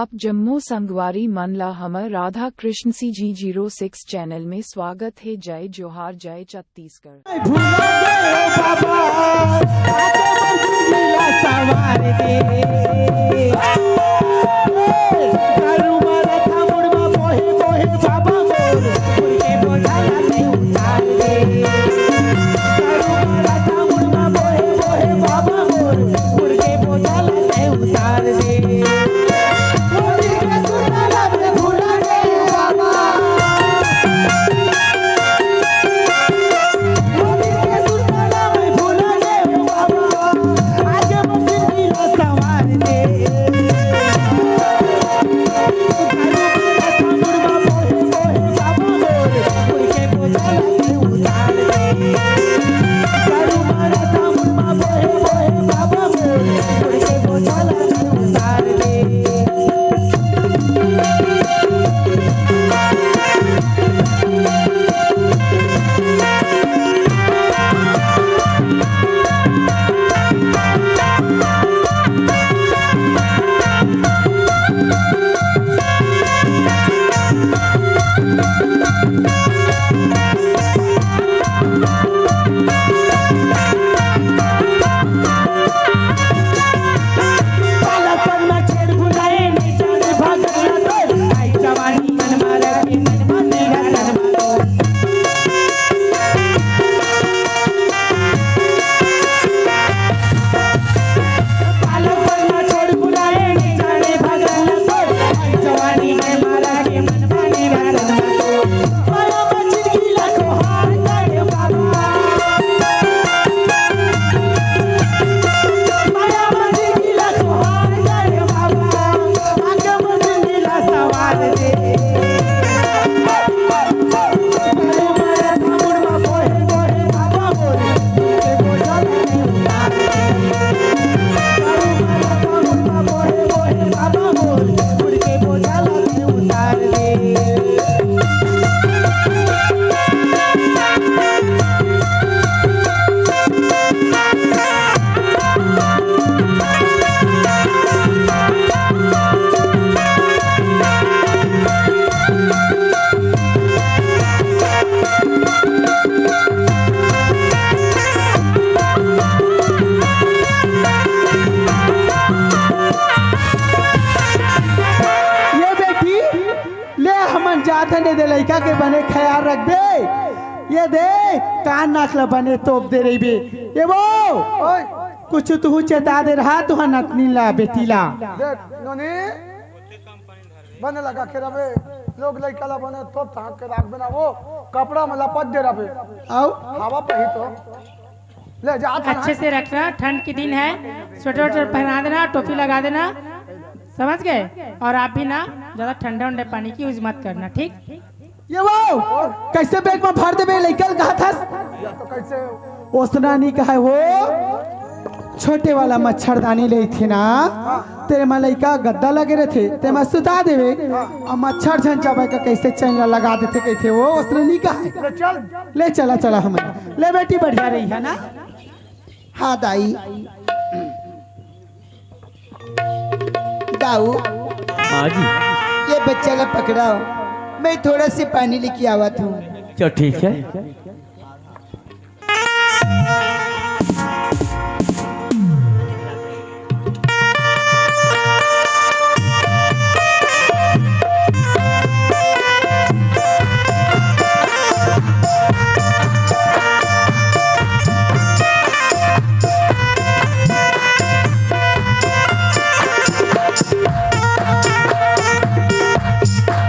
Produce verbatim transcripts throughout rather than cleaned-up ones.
आप जम्मो संगवारी मन ला हमर Radha Krishna C G zero six channel में स्वागत हे। जय जोहार, जय छत्तीसगढ़। भुला गए हो बाबा, आके मोर जिंदगी ला संवार दे। दारू मारा था मुड़वा बोहे बोहे बाबा मोर, उनके बोझा ला तैं उतार दे। दारू मारा था मुड़वा बोहे बोहे बाबा मोर, उनके बोझा ला तैं उतार दे। ये बेटी, ले हमन जाथन, ये दे लइका के बने ख्याल रखबे। ये दे कान नाक ला बने तोप दे रहिबे। ये वो, ओए। कुछ तुहू चेता दे रहा तुहा नतनी ला, बेटी ला। देख नोनी, बने लगा के रबे, लोग लइका ला बने तोप ताक के राख देना, वो कपड़ा में लपट दे रबे। आओ। हवा पही तो। ले जा, हाथ अच्छे से रखना, ठंड के दिन है, स्वेटर वेटर पहना देना, टोपी लगा देना, समझ गए? और आप भी ना ज्यादा ठंडे उंडे पानी की यूज मत करना, ठीक? ये वो कैसे बैग में भर देबे लइका ल कहा थस? या तो कैसे? ओसना नहीं कहे हो, छोटे वाला मच्छरदानी ले थे ना, तेरे में लइका गद्दा लगे रहथे, ते में सुता देवे, और मच्छर झन चाबे का कैसे चैन ला लगा देथे कहथे वो, ओसना नहीं कहे। ले चल। ले चला, चला हम। ले बेटी, बढ़िया रही है ना? हाँ दाई। दाऊ, हाँ जी। ये बच्चा ला पकड़ाओ, मैं थोड़ा से पानी लेके आवत हूँ। चल ठीक है।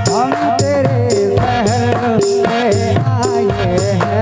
हम तेरे महल में आए हैं।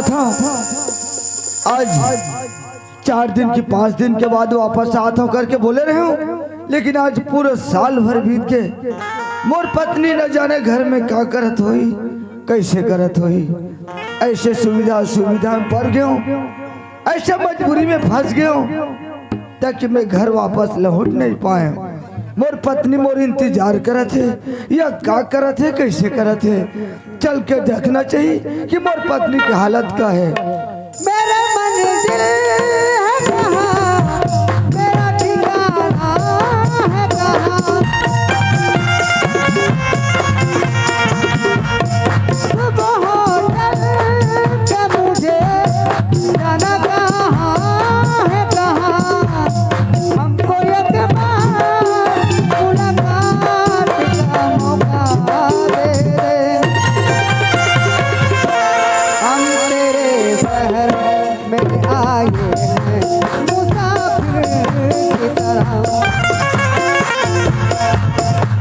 था, आज चार दिन की, पांच दिन के बाद वापस आत हंव करके बोले रहे हंव, लेकिन आज पूरा साल भर बीत के मोर पत्नी न जाने घर में का करत होही, कैसे करत होही। ऐसे सुविधा असुविधा में पड़ गए हंव, ऐसे मजबूरी में फंस गए हंव, ताकि मैं घर वापस लौट नहीं पाए। मोर पत्नी मोर इंतजार करत हे, या का करत हे, कैसे करत हे। चल के देखना चाहिए कि मोर पत्नी की हालत का है। मेरा मंजिल है कहाँ, मेरा ठिकाना है कहाँ? सुबह होटल के मुझे जाना कहाँ है, कहाँ? हमको एक बार मुलाकात का मौका दे दे। हम तेरे शहर में आए हैं मुसाफिर की तरह।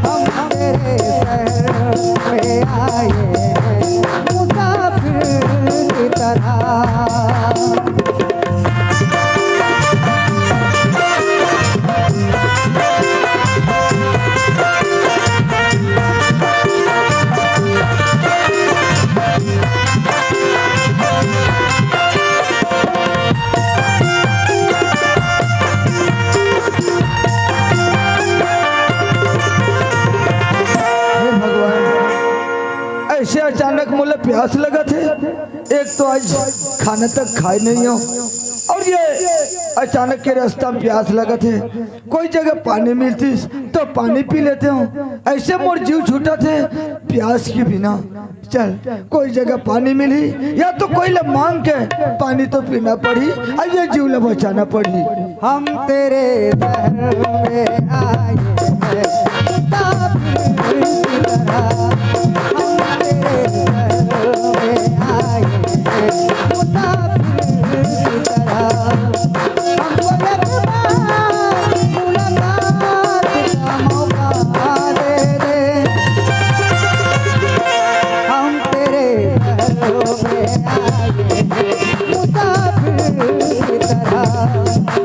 हम तेरे शहर में आए हैं मुसाफिर की तरह। हे भगवान, ऐसे अचानक मोला प्यास लगत हे। एक तो आज खाना तक खाए नहीं हंव, और ये अचानक के रास्ता में प्यास लगत हे। कोई जगह पानी मिलतिस तो पानी पी लेते हंव, ऐसे मोर जीव छूटत हे प्यास के बिना। चल, कोई जगह पानी मिलही या तो कोई ले मांग के पानी तो पीना पड़ही, अब ये जीव ला बचाना पड़ही। हम तेरे शहर में आए हैं मुसाफिर की तरह, हम तेरे शहर में आए हैं मुसाफिर की तरह। हमको एक बार मुलाकात का मौका दे दे। हम तेरे शहरों में आए हैं मुसाफिर की तरह।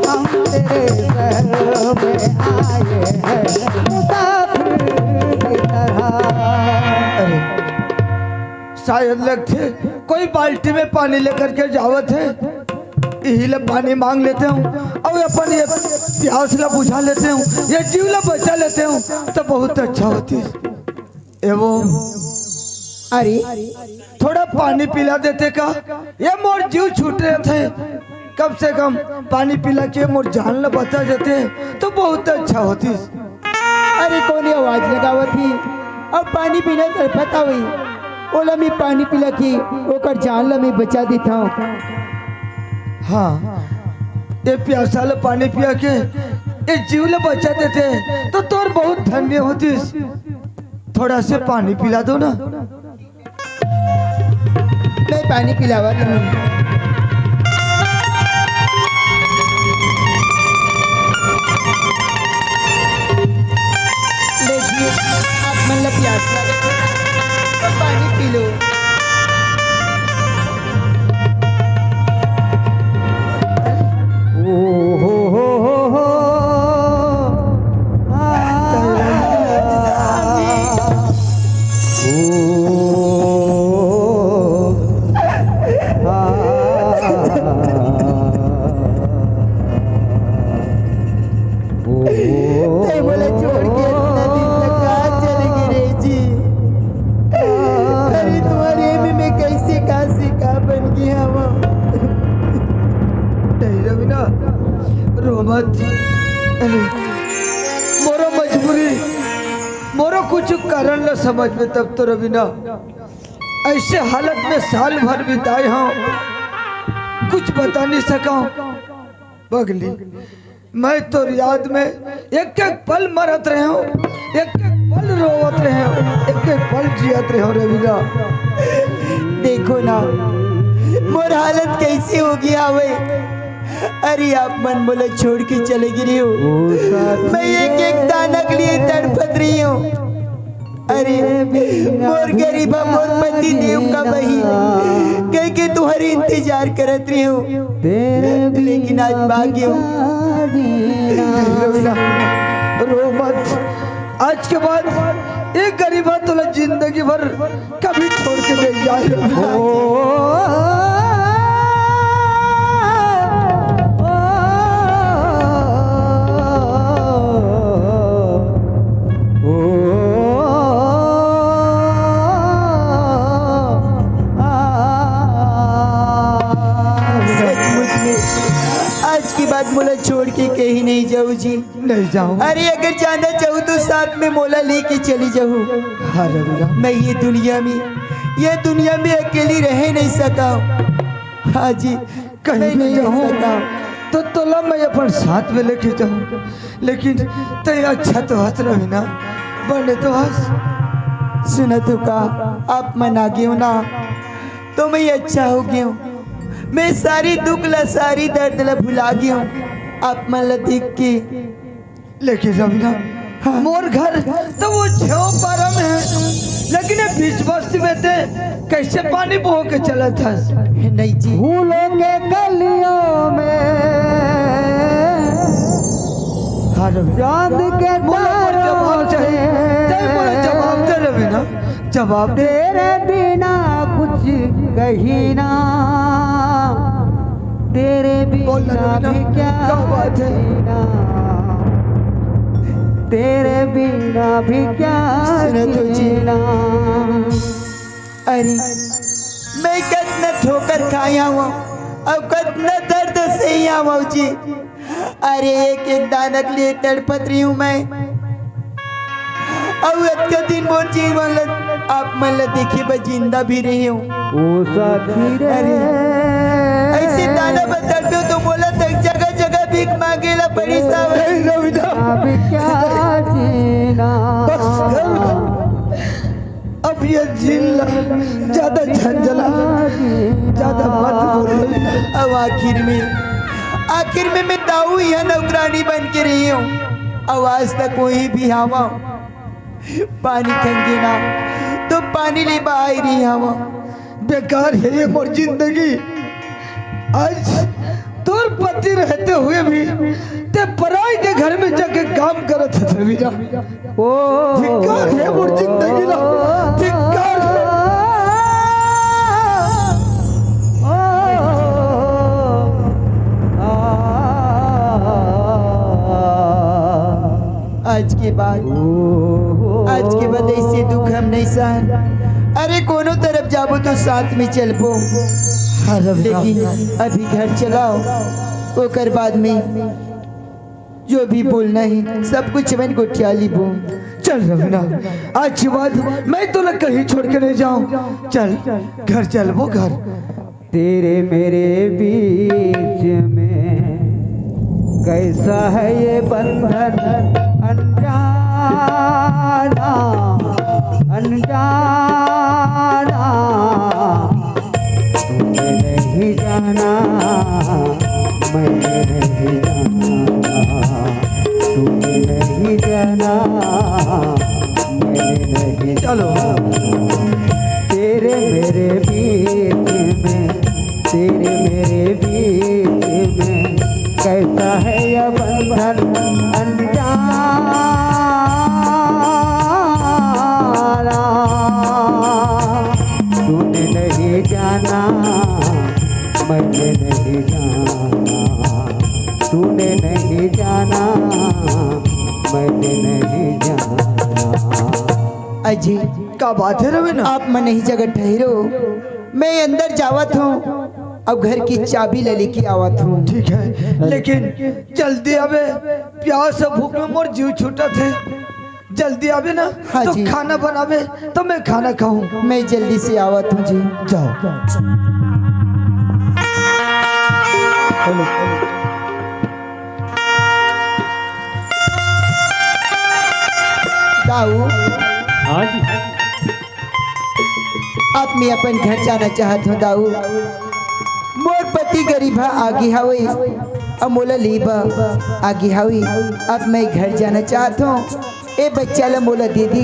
हम तेरे शहरों में आए हैं मुसाफिर की तरह। अरे, शायद लगथे कोई बाल्टी में पानी लेकर के जावत हे, इही ले पानी मांग लेते हंव और अपन ये प्यास ला बुझा लेते हंव, ये जीव ला बचा लेते हंव, तो बहुत अच्छा होतिस। ए वो, अरे, थोड़ा पानी पिला देते का? ये मोर जीव छूट रहे थे, कम से कम पानी पिला के मोर जान ला बचा देते तो बहुत अच्छा होतिस। अरे, कोन आवाज लगावत ही अउ पानी बिना तड़पत हवय? ओला मैं पानी पिला के ओकर जान ला मैं बचा देत हंव। हाँ, ये प्यासा ला पानी पिया के ये जीव ला बचा देते तो तोर बहुत धन्य होतिस। थोड़ा से पानी पिला दो ना। मैं पानी पिलावत हूँ। देखिए, आप मन ला प्यास लगे तो पानी पी लो। ओ हो हो हो हो। तैं मोला छोड़ के अतना दिन तक कहाँ चले गे रे जी? अरे तुम्हारे में मैं कैसे कहाँ से कहाँ बन गया हूँ? नहीं रवीना, रो मत। अरे, मोरो मजबूरी, मोरो कुछ कारण ला समझ में तब तो रवीना, ऐसे हालत में साल भर बिताए हंव, कुछ बता नहीं सका हंव। पगली, मैं तोर याद में एक एक पल मरत रहे हंव, एक एक पल रोवत रहे हंव, एक एक पल जियत रहे हंव रवीना। देखो ना, मोर हालत कैसे हो गया हवे। अरे आप मन मोला छोड़ के चले गे रहे हो, मैं एक एक दाना के लिए तड़पत रही हूँ। अरे, मोर गरीबा, मोर पति देव का बही, कह के तुहर इंतजार करत रहे हो, लेकिन आज भाग्य हो। रो मत। आज के बाद एक गरीबा तोला जिंदगी भर कभी छोड़ के नहीं जाए। आज के बाद मोला छोड़ के कहीं नहीं जाऊ जी। नहीं जाऊं। अरे, अगर जाना चाहूँ तो साथ में मोला लेके चली जाऊँ। हाँ रविराम। मैं ये दुनिया में, ये दुनिया में अकेली रह नहीं सका। हाँ जी, कहीं भी जाऊं तो तोला मैं अपन साथ में लेके जाऊं, लेकिन तय अच्छा तो हंस रही ना, बने तो हंस। सुना तो का, आप मन आ गए हो ना, तो मैं अच्छा हो गया हूँ। मैं सारी दुख ला, सारी दर्द ला भुला गया हूँ, आप मन ला देख के। लेकिन रविना, मोर घर तो वो छेव पारा में है, लेकिन ये बीच बस्ती में ते कैसे पानी बहो के चलत हस? नहीं जी। फूलों के कलियों में हाँ रविना। चांद के मोला मोर जवाब चाहिए। तय मोला जवाब दे रविना। जवाब दे। तेरे बिना कुछ कहीं ना, तेरे बोल ना बिना रविना, भी क्या क्या बात है? जीना, तेरे बिना भी क्या सुना तो जी। जीना। अरे, मैं कितना ठोकर खाया हूँ, अब कितना दर्द से ही आवा जी। अरे, एक एक दाना के लिए तड़पत रही हूँ मैं। अब अतका दिन मोर जीवन ल-, आप मन ल देखे बर जिंदा भी रही हूँ। ओ साथी रे। अरे, ऐसे दाना बर तड़पे तो मोला तक जगह जगह भीख मांगे ला पड़ी साहब। नहीं रविना। अब क्या जीना। बस कर। अब ये जिन ला ज्यादा झंझला, ज्यादा मत बोल। अब आखिर में, आखिर में मैं दाऊ या नौकरानी बन के रही हूँ। अब आज तक कोई भी आवा, पानी खंगे ना, तो पानी ले बाहर ही आवा। बेकार है ये मोर जिंदगी। आज तोर पति रहते हुए भी ते पराई के घर में जाके काम करत है रविना। ओ धिक्कार है मोर जिंदगी ला, धिक्कार है। आज के बाद, आज के बाद ऐसे दुख हम नहीं सहन। अरे कोनो तरफ जाबो तो साथ में चलबो, लेकिन अभी घर चलाओ, ओकर बाद में जो भी बोलना है सब कुछ मैं गोठिया लीबो। चल रविना, आज के बाद मैं तोला कहीं छोड़ के नहीं जाऊं। चल घर चलबो घर। तेरे मेरे बीच में कैसा है ये बंधन अनजाना, अनजाना। तूने नहीं जाना, मैंने नहीं जाना, तूने नहीं जाना, मैंने नहीं चलो। जाना। तेरे मेरे बीच में, तेरे मेरे बीच में कैसा है यह बंधन अनजाना। तूने नहीं जाना, मैंने नहीं जाना, तूने नहीं जाना, मैंने नहीं जाना। अजी, का बात है रविना? आप मन ही जगह ठहरो, मैं अंदर जावत हूँ, अब घर की चाबी ले लेके आवत हूँ। ठीक है, लेकिन जल्दी आवे, प्यास और भूख में मोर जीव छूटत है। जल्दी आवे ना, हाँ तो जी। खाना बनावे तो मैं खाना खाऊं। मैं जल्दी से आवत हूँ जी। जाओ। दाऊ, हाँ जी। अब मैं अपन घर जाना चाहत हूँ दाऊ। मोर पति गरीब ह आगे हवे, अब मोला लेबा आगे हवे। अब मैं घर जाना चाहत हूँ। ए बच्चा ला मोला दे दे,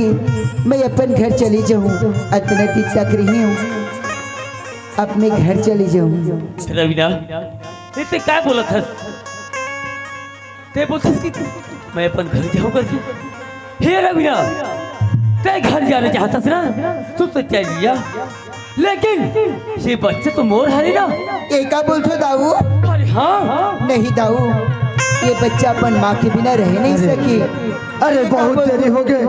मैं अपन घर चली जाहूँ। अतना दिन तक रही हूँ, अब मैं घर चली जाहूँ। रवीना, ए ते काय बोलत हस? ते बोलत हस कि मैं अपन घर जाहूँ करके? हे रवीना, ते घर जाना चाहत हस ना, तो, तो चल जा। लेकिन ये बच्चा तो मोर हरे ना। ए का बोलथो दाऊ? अरे हाँ। नहीं दाऊ, ये बच्चा अपन माँ के बिना रह नहीं सकी। अरे बहुत देरी हो गए,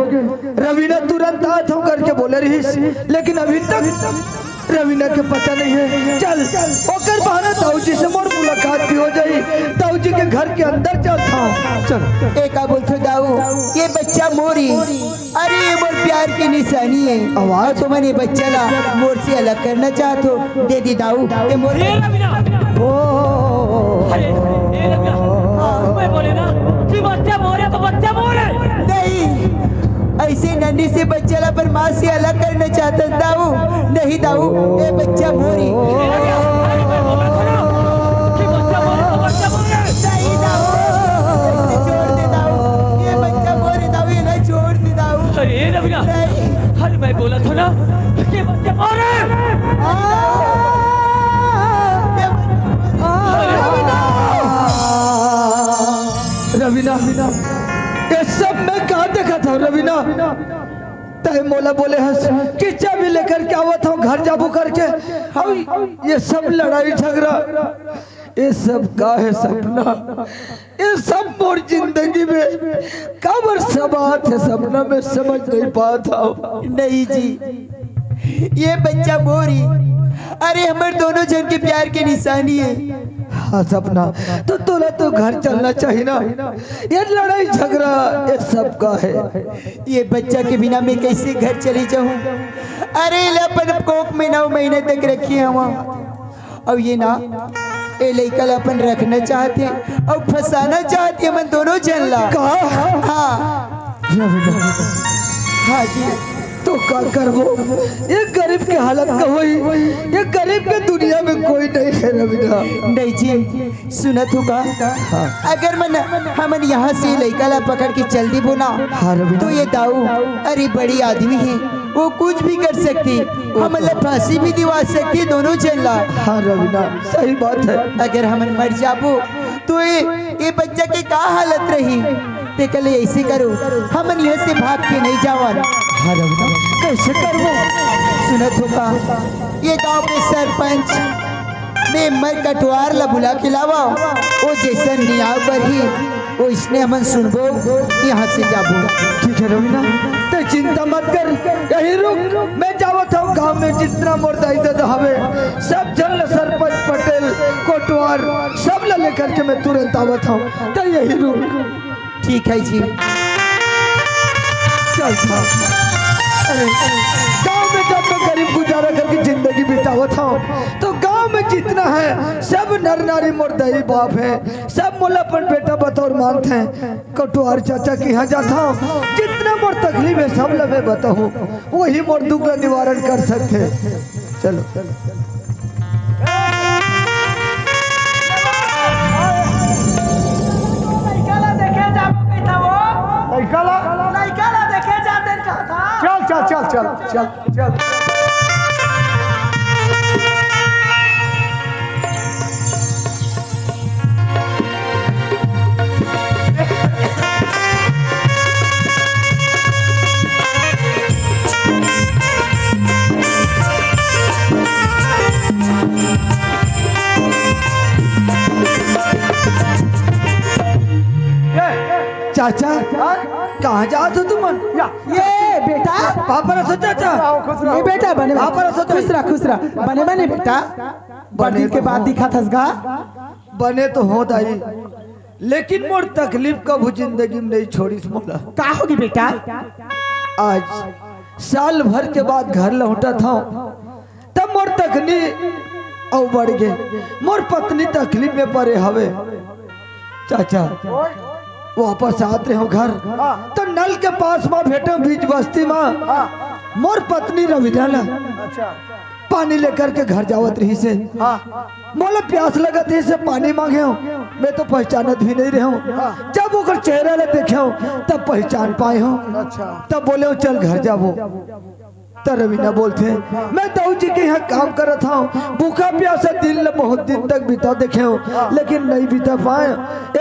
रवीना तुरंत आत हूँ करके बोले रहिस, लेकिन अभी तक रवीना के पता नहीं है। चल, ओकर बहाना दाऊ जी से मोर मुलाकात भी हो जाई, दाऊ जी के घर के अंदर चलत हूँ। चल। ए का बोलथो दाऊ, ये बच्चा मोरी, अरे ये मोर प्यार की निशानी है। आवाज। तुमन ये बच्चा ला मोर से अलग करना चाहत हो, दे दे दाऊ, ये मोर ए रवीना। ओ। अरे, ए रवीना, मैं बोले ना कि बच्चा मोरे तो बच्चा मोरे। नहीं, ऐसे नन्ही से बच्चा ला अपन माँ से अलग करना चाहत हस दाऊ। नहीं दाऊ, ये बच्चा मोरी। ए रवीना, अरे मैं बोला था ना कि बच्चा मोरे तो बच्चा मोरे। नहीं दाऊ, ये छोड़ दे दाऊ, ये बच्चा मोरे दाऊ, ये ना छोड़ दे दाऊ। अरे रवीना, नहीं। अरे मैं बोला था ना कि बच्चा मोरे। रवीना, ये सब मैं का देखत हूँ रवीना? तय मोला बोले हस कि चाबी लेकर के आवत हूँ, घर जाबो करके। अब ये सब लड़ाई झगड़ा, ये सब का है सपना? ये सब मोर जिंदगी में काबर समात है सपना, मैं समझ नहीं पात हूँ। नहीं जी, ये बच्चा मोरी, अरे हमर दोनों जन के प्यार के निशानी है। हाँ सपना, तो तोला तो घर चलना चाहिए ना। ये लड़ाई झगड़ा ये सब का है। ये बच्चा के बिना मैं कैसे घर चली जाऊँ? अरे ले अपन कोख में नौ महीने तक रखी हवं। अउ ये ना, ए लइका ला अपन रखना चाहत हे अउ फंसाना चाहत हे हमन दोनों झन ला। का? हाँ। हाँ जी। तो का करबो? ये गरीब के हालत का होई? ये गरीब के दुनिया में कोई नहीं है रवीना। नहीं जी, सुनत हो का? हाँ। अगर मन, हमन यहाँ से लइका ला पकड़ के चल दीबो ना, हाँ रवीना। तो ये दाऊ, अरे बड़ी आदमी है, वो कुछ भी कर सकती, हमन ला फांसी भी दिवा सकती दोनों झन ला। हाँ रवीना, सही बात है। अगर हमन मर जाबो तो ये, ये बच्चा के का हालत रही? तेकर ले ऐसे करो, हमन यहाँ से भाग के नहीं जावन। हाँ रवीना, कैसे करबो? सुनत हो का, ये गांव के सरपंच मेंबर कटवार ला बुला के लावा, वो जैसन नियाव करही, वो इसने हमन सुनबो, यहाँ से जाबो। ठीक है रवीना, ते चिंता मत कर, यही रुक, मैं जावत हूँ गांव में जितना मोर दाई ददा हवे, सब झन ला सरपंच पटेल, कोटवार, सब ला लेकर के मैं तुरंत आवत हूँ, ते यही रुक। ठीक है जी। चल, चल। अरे, गांव में जब मैं गरीब गुजारा करके जिंदगी बितावत हूँ, तो गांव में जितना है, सब नर नारी मोर दाई बाप है, सब मोला अपन बेटा बतौर मानत हैं। कटुआर चाचा के यहाँ जात हूँ, जितना मोर तकलीफ है, सब ला मैं बताहूँ, वही मोर दुख का निवारण कर सकते हैं। चलो। लइका ला देखे जाबो कहिथा वो। लइका ला? लइका ला देखे जातेन कहा था। चल, चल, चल, चल, चल, चल। चाचा, हाँ? कहाँ जात हो तुमन? या। ये बेटा। पापा रसो चाचा। खुश रहो, खुश रहो। ये बेटा बने, पापा रसो खुश रहा, खुश रहा। बने, बने बेटा। बड़े दिन के बाद दिखा थस गा। बने तो हो दाई, लेकिन मोर तकलीफ कभू जिंदगी में नहीं छोड़िस मोला। का होगी बेटा? आज साल भर के बाद घर लौटत हूँ, तब मोर तकलीफ अउ बढ़ गे। मोर पत्नी तकलीफ में परे हवे। चाचा, वापस आत रहे हो घर, हाँ। तो नल के पास में भेटे बीच बस्ती में, हाँ। मोर पत्नी रविना ला। अच्छा। पानी लेकर के घर जावत रहिस हे। हाँ। मोला प्यास लगत रहिस हे, पानी मांगे हंव, मैं तो पहचानत भी नहीं रहे हंव। हाँ। जब ओकर चेहरा ला देखे हंव, तब पहचान पाए हंव। अच्छा। तब बोले हंव, "चल घर जाबो।" त रवीना बोलथे, "मैं दाऊ जी के यहाँ काम करत हंव, भूखा प्यासा दिन ल बहुत दिन तक बिता देखे हंव, लेकिन नहीं बिता पाए।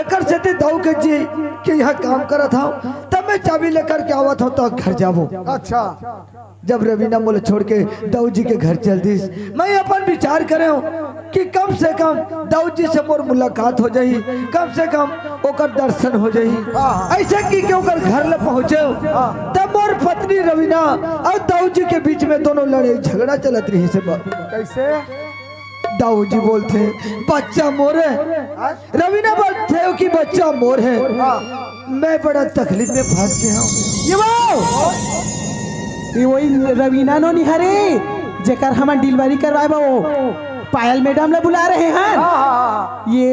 एकर सेती दाऊ के जी के यहाँ काम करत हंव, तब मैं चाबी लेकर के आवत हंव, त घर जाबो।" अच्छा। जब रवीना मोला छोड़ के दाऊ जी के घर चल दिस, मैं अपन विचार करे हंव कि कम से कम दाऊ जी से मोर मुलाकात हो जाही, कम से कम ओकर दर्शन हो जाही। हाँ, हाँ। ऐसे की के ओकर घर ल पहुंचे हंव, हाँ। तब मोर पत्नी रवीना अउ दाऊ जी के बीच में दोनों लड़ाई झगड़ा चलत रहिस हे। कैसे? दाऊ जी बोलथे, "बच्चा मोर हे।" हाँ। रवीना बोलथे कि बच्चा मोर हे। हाँ। मैं बड़ा तकलीफ में फंस गया हूँ। ये वो, ये वही रवीना नोनी हरे, जेकर हमन डिलीवरी करवाए बा, वो पायल मैडम ला बुला रहे हैं। हाँ, हाँ, हाँ। ये,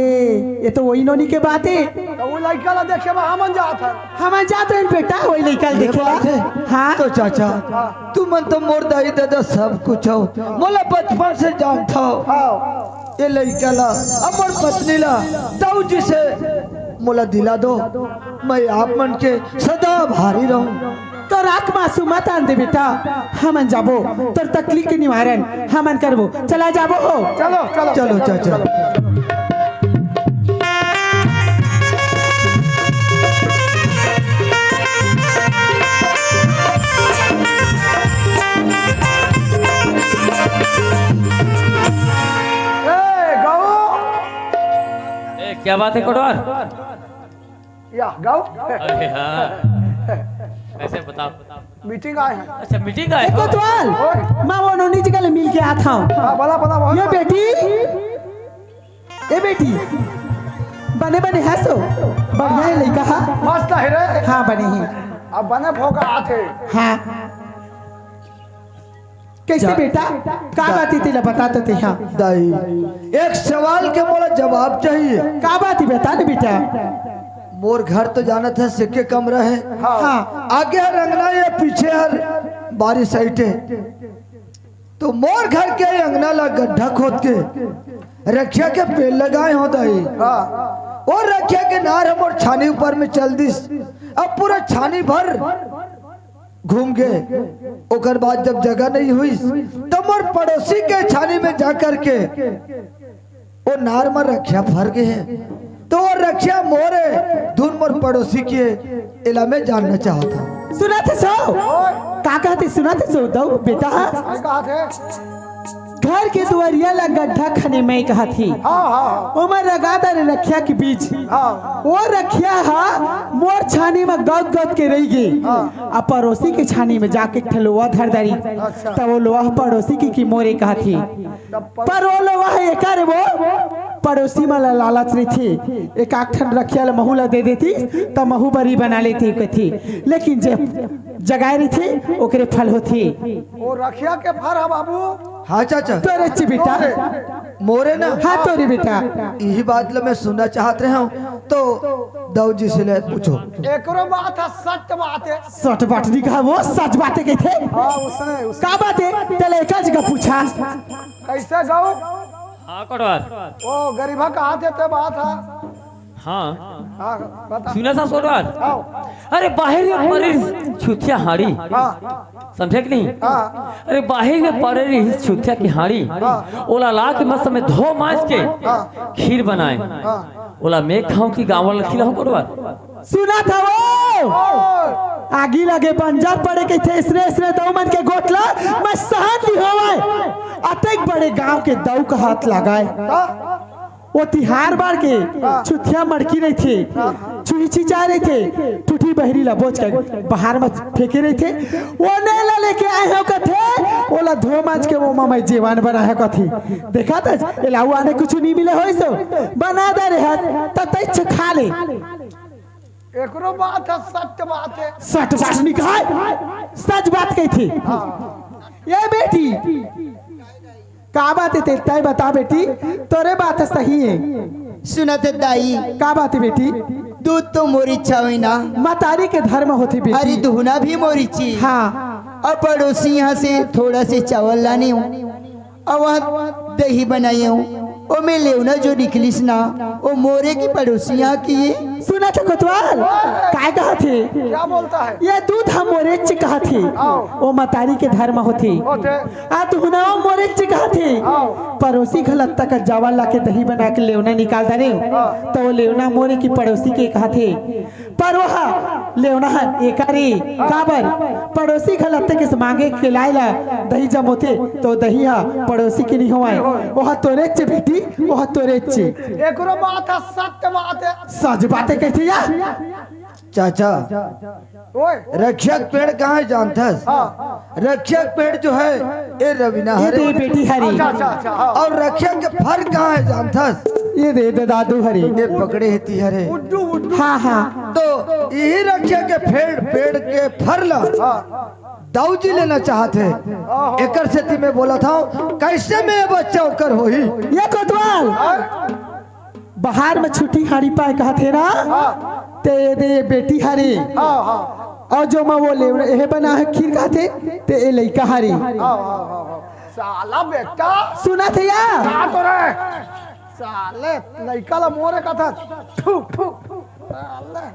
ये तो वही नोनी के बात हे। तो वो लड़का ला देखे बा, हमन जात हन। हमन जात रहेन बेटा, वही लड़का ला ये देखे ला। बात हे। हाँ। तो चाचा, हाँ। तुमन तो मोर दाई ददा सब कुछ हो, मोला बचपन से जानत हो। हाँ। ये लड़का ला, अपन पत्नी ला, दाऊ जी से मोला दिला दो, मैं आप मन के सदा आभारी रहूं। तो राख मासू मत आन दे बेटा, हमन जाबो, तोर तकलीफ के निवारण हमन करबो। चला जाबो हो। चलो, चलो, चलो, चलो, चाचा। चलो। ए, गऊ। ए, क्या बात है कोटवार? या, गऊ। अरे हाँ। कैसे बताओ? मीटिंग आए हैं। अच्छा, मीटिंग आए ए हो? कोतवाल, ओए। मैं वो नोनी जी का ले मिल के आता हूँ। हाँ, बोला, बोला, बोला। ये बेटी, ए बेटी, बने बने हंसो, बढ़िया हे लइका हा। मस्त हे रे। हाँ, बने हे। अब बने भोगा आथे। हाँ। कैसे जा- बेटा? का जा- बात हे तेला बता तो ते, हाँ। दाई, एक सवाल के मोला जवाब चाहिए। का बात हे बता दे बेटा। मोर घर तो जानत हे, सेके कमरा हे। हाँ। हाँ। आगे हर अंगना या पीछे हर बारी साइड हे। तो मोर घर के अंगना ला गड्ढा खोद के रखिया के पेड़ लगाए हो दाई। हाँ। वो रखिया के नार हमर छानी ऊपर में चल दिस, अब पूरा छानी भर घूम गे। ओकर बाद जब जगह नहीं हुई, तो मोर पड़ोसी के छानी में जा करके वो नार म रखिया फर गे हे, तो वो रखिया मोर हे, धुन मोर पड़ोसी के हे, एला मैं जानना चाहत हूँ। सुनत हस? का कहत हे? सुनत हस? दऊ बेटा। का कहत हे? घर के दुआरिया ला गड्ढा खने मैं कहत हे। हाँ, हाँ, हाँ। ओमा लगा दे रखिया के बीज। हाँ। वो रखिया हा मोर छानी म गद गद के रहि गे। हाँ। अब पड़ोसी के छानी में जाके एक ठे लोहा धर डारी। अच्छा। तब वो लोहा पड़ोसी के, के मोरे कहत हे। पर ओ लोहा एकर वो पड़ोसी मन ला लालच रहिथे, एक आध ठन रखिया ला महू ला दे देतिस, त महू बरी बना लेते कथे। लेकिन जे जगाए रहिथे, ओकरे फल होथे। ओ रखिया के फर हा बाबू। हाँ चाचा। तोरे ची बेटा। तोरे। मोरे ना। हाँ तोरे बेटा। यही बात ला मैं सुनना चाहत रहे हूँ, तो दऊ जी से ले पूछो। एकरो बात हे, सच बात हे। सच बात नहीं कहा, वो सच बात हे कहते। हाँ, उसने, उसने। का बात हे? तेला एका जगह पूछा। कैसे गऊ? हाँ, कोटवार। ओ, गरीबा कहा थे, ते बात हा। हाँ। हाँ, बता। सुनत हस कोटवार? हाँ। अरे, बाहिर में पड़े रिहिस छुतिया हाड़ी। हाँ। समझे कि नहीं? हाँ। अरे, बाहिर में पड़े रिहिस छुतिया के हाड़ी। हाँ। ओला ला के मस्त में धो मांज के हाँ। खीर बनाए। हाँ। ओला मैं खाऊं कि गाँव वाला खिलाऊं कोटवार? सुनत हव? आगी लगे बंजर पड़े कहिथे, इसने, इसने दऊ मन के गोठ ला, मैं सहन नहीं होवय। अतेक बड़े गांव के दऊ का हाथ लगाए। हाँ। वो तिहार बार के हाँ। छुतिया मड़की रहिथे, हाँ। छुही छिचा रहिथे, टूटी बहरी ला बोच के बाहर में फेंके रहिथे, वो नहीं ला लेके आए हो कथे, वो ला धो मांज के वो मा मैं जेवान बनाए हो कथे। देखा त, एला वो आने कुछ नहीं मिले होइस, बना दे रहे, त तैं खा ले। एकरो बात हे, सच बात हे। सच बात नहीं कहा, सच बात कही थी। हाँ। ये बेटी, का बात हे ते, तैं बता बेटी, तोरे बात सही हे। सुनत हे दाई। का बात हे बेटी? दूध तो मोर इच्छा होई ना। मतारी के धर्म होथे बेटी। अरे दुहना भी मोर इच्छी। हाँ। अब पड़ोसी यहाँ से थोड़ा से चावल लाने हूँ। अउ वहाँ दही बनाए हूँ, ओमे लेवना जो निकलिस ना, वो मोरे की पड़ोसिया की ये। सुना था कोतवाल, काय कहा थे? क्या बोलता है? ये दूध हम मोरेच कहा थे। आओ। वो मतारी के धर्म होथे। होथे। आ तू ना वो मोरेच कहा थे। आओ। पड़ोसी घलत तक जावा ला के दही बना के लेवना निकाल दे रे। हाँ। तो वो लेवना मोरे की पड़ोसी के कहा थे। पर वह लेवना ह एकारे काबर पड़ोसी घलत के मांगे के लाए ला दही जमोथे, तो दही ह पड़ोसी के नहीं होवाए, वह तोरेच बेटी, वह तोरेच। एकरो बात है, सत्य बात है। सच बात है कहती या। चाचा, ओए। रखिया के पेड़ कहाँ है जानथस? हाँ। रखिया के पेड़ जो है, ए रवीना ये हरे। दे बेटी हरी। अच्छा, अच्छा, अच्छा, हाँ। और रखिया के फर कहाँ है जानथस? ये दे, दे दादू हरी। ये पकड़े हेती हरे। उड्डू, उड्डू। हाँ, हाँ। तो यही रखिया के पेड़, पेड़ के फर ला हाँ। दाऊ जी लेना चाहत है। हाँ, हाँ। एकर सेती मैं बोला था, कैसे मैं ये बच्चा ओकर होही? ये कोतवाल। हाँ। बाहर में छुट्टी हारी पाए कहा थे ना, हाँ। ते ये दे ये बेटी हारी। हाँ, हाँ। और जो मैं वो ले, ये बना है खीर कहा थे, ते ये लइका हारी। हाँ, हाँ, हाँ, हाँ। साला बेटा। सुना थे या? क्या तो रे? साले लइका ला मोरे कहा था। थू, थू। साले।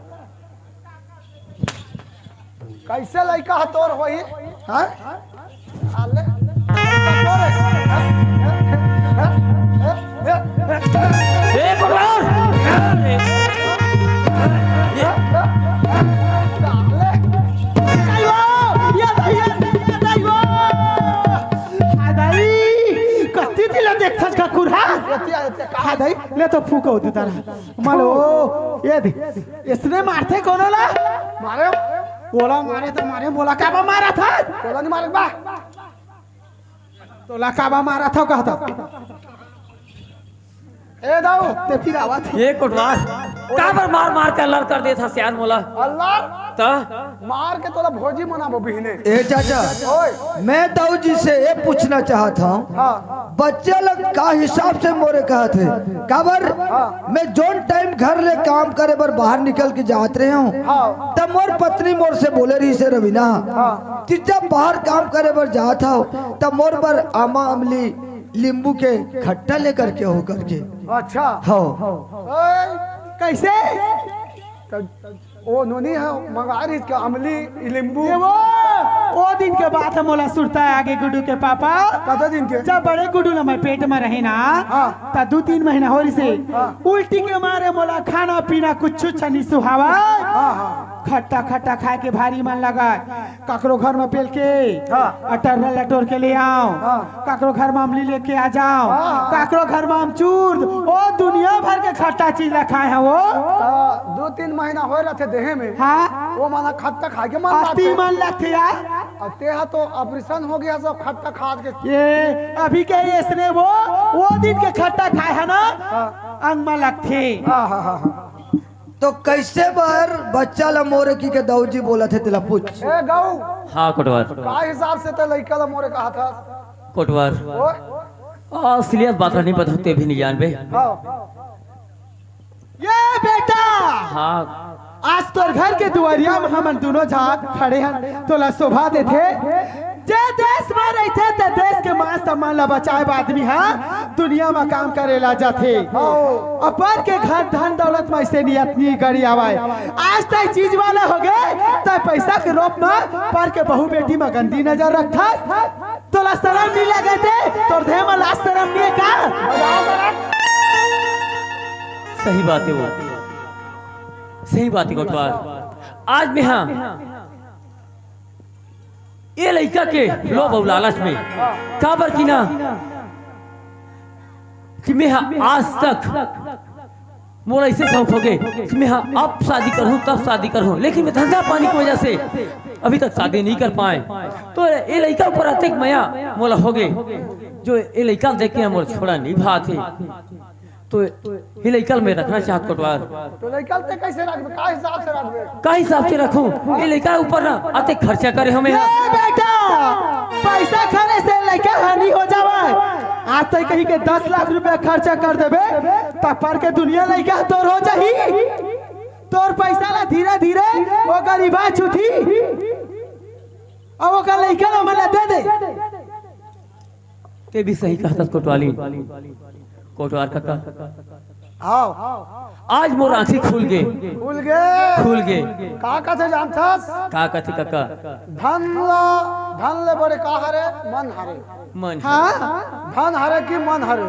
कैसे लइका ह तोर होही? हाँ? साले। ए, पकड़! साले। दाई हो! या दाई, या दाई, या दाई हो! आ दाई, कत्ती दिला देखथस का कुरहा? एतिया, एतिया, का? आ दाई, ले तो फूको दे तारा। मालो, ये दे। इसने मारथे कोनो ला? मारे। बोला मारे तो मारे, बोला काबा मारा था? बोला नहीं मारे बा। तोला काबा मारा था कहता। ए दाऊ। ते फिर आवा था। ये कोटवार, काबर मार मार के अल्लर कर देथा सियान मोला? अल्लर? त? मार के तोला भोजी मनाबो बिहने। ए चाचा, ओए। मैं दाऊ जी से ये पूछना चाहत हूँ, हाँ। बच्चा लोग का हिसाब से मोरे कहत हे? काबर हाँ। मैं जोन टाइम घर ले काम करे बर बाहर निकल के जात रहे हूँ, हाँ। तब मोर पत्नी मोर से बोले रही से रवीना हाँ। कि जब बाहर काम करे बर जात हव, तब मोर बर आमा अमली नींबू के खट्टा लेकर के हो करके। अच्छा। हाँ। ओए, कैसे? त ओ नोनी ह, मंगा रहिस का अमली, नींबू। ये वो, ओ दिन के बात ह मोला सुरता आगे गुड्डू के पापा। कतका दिन के? जब बड़े गुड्डू ल मैं पेट म रहे ना, हाँ। त दू तीन महीना हो रहिसे। हाँ। उल्टी के मारे मोला खाना पीना कुछु अच्छा नहीं सुहावय। हाँ, हाँ। खट्टा खट्टा खाए के भारी मन लगय। काकरो घर म पेल के हाँ। अटर्रा ल टोर के ले आंव। हाँ। काकरो घर म अमली लेके आ जांव। हाँ। काकरो घर म अमचूर, ओ दुनिया भर के खट्टा चीज ल खाए हंव वो। त दू तीन महीना होए रहिथे देहे में। हाँ। ओ मन खट्टा खाए के मन अस्ती लगथे। मन लगथे यार। अब ते हा तो ऑपरेशन हो गया सब खट्टा खा के। ये अभी के इसने वो, वो दिन के खट्टा खाए हे ना, हाँ। अंग म लगथे। हाँ, हाँ, हाँ, हाँ। तो कैसे बर बच्चा ल मोरे की के दाऊ जी बोलत हे, तेला पूछ। ए गऊ, हाँ कोटवार। का हिसाब से ते लइका ल मोरे कहा था? कोटवार। ओए। असलियत बात नहीं बताते भी नहीं जानबे। हाँ। ये बेटा। हाँ। आज तोर घर के दुआरिया म हमन दुनों जात खड़े हन, तोला शोभा देथे। जे देश म रहिथे, ते देश के मान सम्मान ला बचाए बर आदमी ह दुनिया म काम करे ला जाथे। हाँ। अउ पर के घर धन दौलत म अइसे नियत नी गड़ी आवय। आज तैं चीज वाला होगे, तैं पैसा के रूप म पर के बहू बेटी म गंदी नजर रखथस। तोला शरम नी लगय ते, तोर देह म लाज शरम नी हे का? सही बात हे वो, सही बात हे कोटवार। आज मैं हा ये लइका के लोभ अउ लालच में, काबर कि ना कि मैं हा आज तक मोला अइसे शौक होगे कि मैं हा अब शादी करहूँ, तब शादी करहूँ, लेकिन मैं धंधा पानी की वजह से अभी तक शादी नहीं कर पाए। तो ये लइका ऊपर अतेक मया मोला होगे, जो ये लइका ल देख के मोर छोड़ा नहीं भात हे। तो ये लइका ल मैं रखना चाहत कोटवार। तो लइका ल ते कैसे रखबे? का हिसाब से रखबे? का हिसाब से रखूं? ये लइका ऊपर ना अतेक खर्चा करे हमें। ए बेटा, पैसा खाने से लइका हानि हो जावय। आज तैं कहीं के दस लाख रुपया खर्चा कर देबे, त पर के दुनिया लइका तोर हो जाही। तोर पैसा ला धीरे धीरे वो गरीबा छुटी, अउ ओकर लइका ला हमन ला दे दे। ते भी सही कहतस कोटवाली। कोटवार कका, हाव। आज मोर आँखी खुल गे। खुल गे। खुल गे। का कथे जानथस? का कथे कका? धन ला, धन ले बड़े का हरे? मन हरे। मन। हाँ। धन हरे कि मन हरे?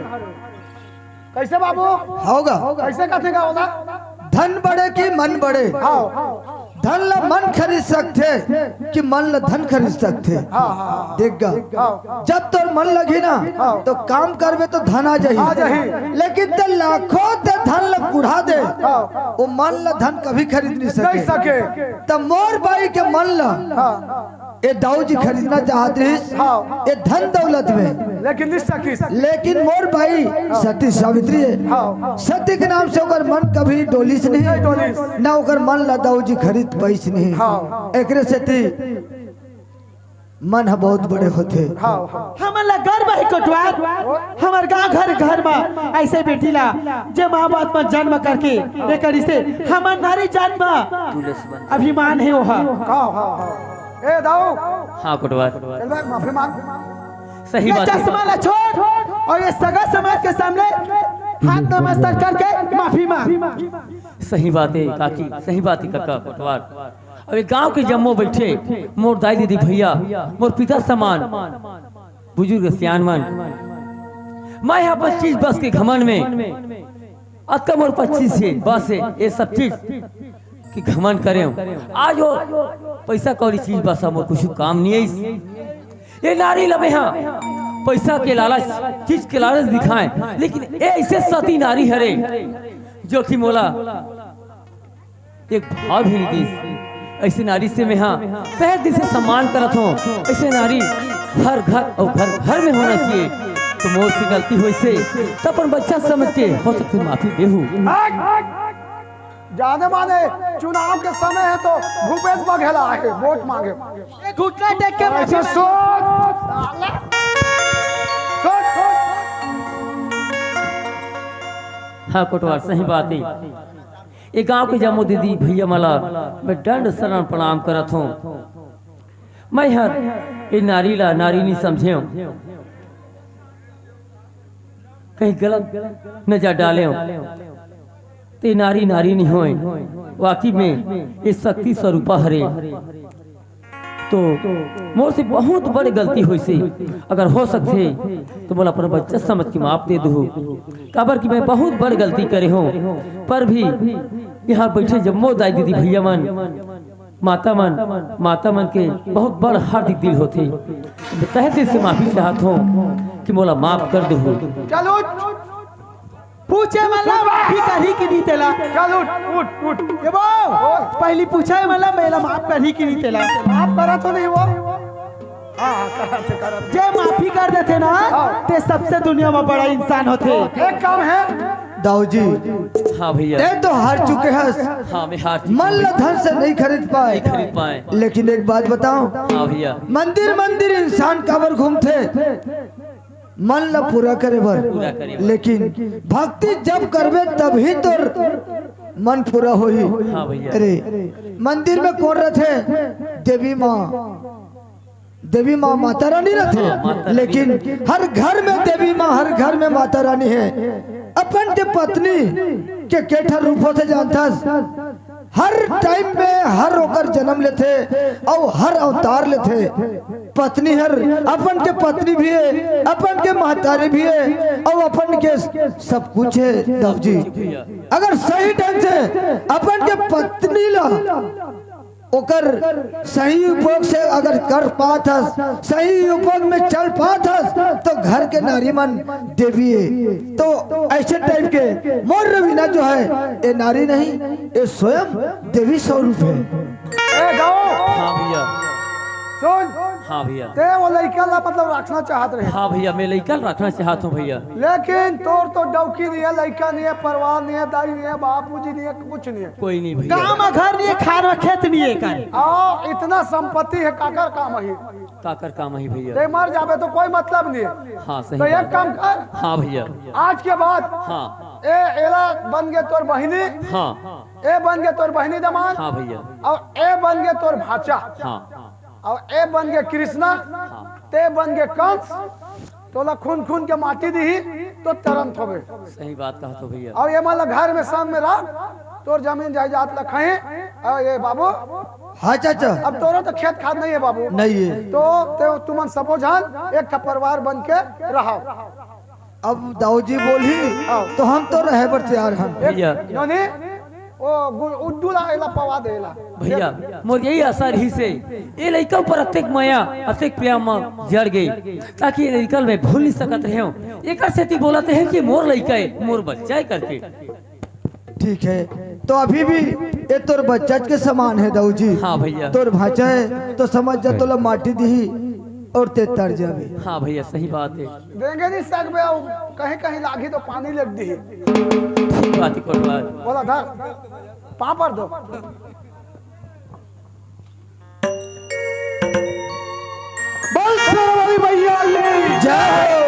कइसे बाबू? हाव गा। कइसे कथे गा ओला? धन बड़े कि मन बड़े? हाव। धन ला मन खरीद सकथे कि मन ला धन खरीद सकथे? हाँ, हाँ, हाँ। देख गा, हाँ। जब तोर मन लगही ना, हाँ। तो काम करबे तो धन आ जाही। आ जाही। लेकिन ते लाखों ते धन ला कुढ़ा दे, हाँ। वो मन ला धन कभी खरीद नहीं सके। नहीं सके। त मोर बाई के मन ला हाँ। ए दाऊ जी खरीदना चाहत रहिस, हाँ। ए धन दौलत में। लेकिन नहीं सकिस। लेकिन मोर बाई सती सावित्री हे। हाँ। सती के नाम से ओकर मन कभी डोलिस नहीं, नहीं डोलिस। ना ओकर मन ला दाऊ जी खरीद पाइस नहीं। हाँ। एकरे सेती मन ह बहुत बड़े होथे। हाँ, हाँ। हमन ला गर्व हे कोटवार, हमर गांव घर, घर म ऐसे बेटी ला जे माँ बाप म जन्म करके एकर इसे हमर नारी जात म अभिमान हे ओहा। हाँ, हाँ, हाँ। ए दाऊ। हाँ कोटवार। चल बे, माफी मांग। सही ये बात हे। चश्मा ला छोड़ और ये सगा समाज के सामने हाथ नमस्कार करके माफी मांग। सही बात हे काकी, सही बात हे कका कोटवार। अउ ये गांव के जम्मो बइठे मोर दाई दीदी भइया, मोर पिता समान बुजुर्ग सियान मन, मैं ह अपन चीज बस के घमंड में अतका मोर पच्चीस हे, बस हे, ये सब चीज के घमंड करेंव। आज वो पइसा कौड़ी चीज बस ह मोर कुछु काम नइ आइस। ये नारी ल मैं ह पइसा के लालच, चीज के लालच दिखाएंव, लेकिन ये अइसे सती नारी हरे जो कि मोला एक भाव भी नइ दिस। अइसे नारी से मैं ह तहे दिल से सम्मान करत हों। अइसे नारी हर घर अउ घर घर में होना चाहिए। त मोर से गलती होइस हे त अपन बच्चा समझ के हो सकथे माफी देहू। जाने माने चुनाव के समय हे त भूपेश बघेल आए हे वोट मांगे। ये घुटना टेक के ऐसे सोच। सोच। हाँ कोटवार, सही बात हे। ये गांव के जम्मो दीदी भइया मन ला मैं दंड शरण प्रणाम करत हों। मैं हर ये नारी ला नारी नइ समझेंव, कहीं गलत नजर डालेंव, त ये नारी नारी नइ होय, वाकई में ये शक्ति स्वरूपा हरे। तो मोर से बहुत बड़े गलती होइस हे, अगर हो सकथे त मोला अपन बच्चा समझ के माफ दे दू, काबर कि मैं बहुत बड़ गलती करे हों। पर भी यहाँ बइठे जम्मो दाई दीदी भइया मन, माता मन, माता मन के बहुत बड़ हार्दिक दिल होथे। तहे दिल से माफी चाहत हों कि मोला माफ कर दू। चलो। पूछे मन ला माफी करही कि नहीं तेला? चल उठ, उठ, उठ। ये वो, पहली पूछे मन ला, मोला माफ करही कि नहीं तेला? माफ करा तो नहीं वो? हाँ, हाँ, करा तो, करा तो। जे माफी कर देथे ना, हाँ। ते सबसे दुनिया में बड़ा इंसान होथे। एक काम हे। दाऊ जी। हाँ भइया। ते तो हार चुके हस। हाँ, मैं हार चुके मन ला धन से नहीं खरीद पाए। नहीं खरीद पाए। लेकिन एक बात बताओ। हाँ भइया। मंदिर मंदिर इंसान काबर घूमथे? मन ला पूरा करे बर। पूरा करे बर। लेकिन भक्ति जब करबे तभी तोर मन पूरा होही। हाँ भइया। अरे मंदिर में कोन रथे? देवी माँ, देवी माँ माता रानी रथे। हाँ, माता रानी। लेकिन हर घर में देवी माँ, हर घर में माता रानी हे। अपन के पत्नी के केठा रूप होथे जानथस? हर टाइम में हर ओकर जन्म लेथे अउ हर अवतार लेथे। पत्नी हर अपन के पत्नी भी हे, अपन के महतारी भी हे अउ अपन के सब कुछ हे। दाऊ जी, अगर सही ढंग से अपन के पत्नी ला ओकर सही उपयोग से अगर कर पात हस, सही उपयोग में चल पात हस, तो घर के नारी मन देवी हे। तो ऐसे टाइप के मोर रवीना जो है, ये नारी नहीं, ये स्वयं देवी स्वरूप है। ए गाँव, हाँ भइया। सुन। हाँ भइया। ते वो लइका ला मतलब रखना चाहत रहे। हाँ भइया, मैं लइका ला रखना चाहत हूँ भइया। लेकिन तोर तो डौकी नहीं है, लइका नहीं है, परिवार नहीं है, दाई नहीं है, बाबूजी नहीं है, कुछ नहीं है। कोई नहीं भइया। गाँव में घर नहीं है, खार में खेत नहीं है, कर। आओ, इतना संपत्ति है, काकर काम है? काकर काम है भइया? ते मर जाबे तो कोई मतलब नहीं है। हाँ, सही तो एक बात है। काम कर। हाँ भइया। आज के बाद हाँ। ए एला बन गे तोर बहिनी। हाँ। ए बन गे तोर बहिनी दमाद। हाँ भइया। अउ ए बन गे तोर भाचा। हाँ। अउ ए बन गे कृष्णा। हाँ। ते बन गे कंस। तोला खून खून के माटी दिही, तो तरंत होबे। सही बात कहा तो भैया। अब ये मन ला घर में संग में रख, तोर जमीन जायदाद ला खाए। और ये बाबू, हाँ चाचा। अब तोरो तो खेत खाद नहीं है बाबू। नहीं है। तो ते, तुमन सबो झन एक ठा परिवार बन के रहो। अब दाऊ जी बोलही, हाँ। तो हम तो रहे बर तैयार हन। भैया। नोनी, ओ गु-, उड्डू ला एला पवा दे एला। भैया, मोर यही आशा रहिस हे, ए लइका ऊपर अतेक मया, अतेक प्रेम म जड़ गे, ताकि ए लइका ल मैं भूल नहीं सकत रहेंव। एकर सेती बोलत रहेंव कि मोर लइका हे, मोर बच्चा हे करके। ठीक है, तो अभी भी ये तोर बच्चा के समान है दाऊ जी। हाँ भैया। तोर भांचा है तो समझ जा, तोला माटी दिही और ते तर जाबे। हाँ भैया, सही बात है। देंगे नहीं सकबे, अउ कहीं कहीं लागी तो पानी लग दी। ठीक बात है कोटवार। बोला धर, पापड़ दो। बोल शेरावाली मैया की जय।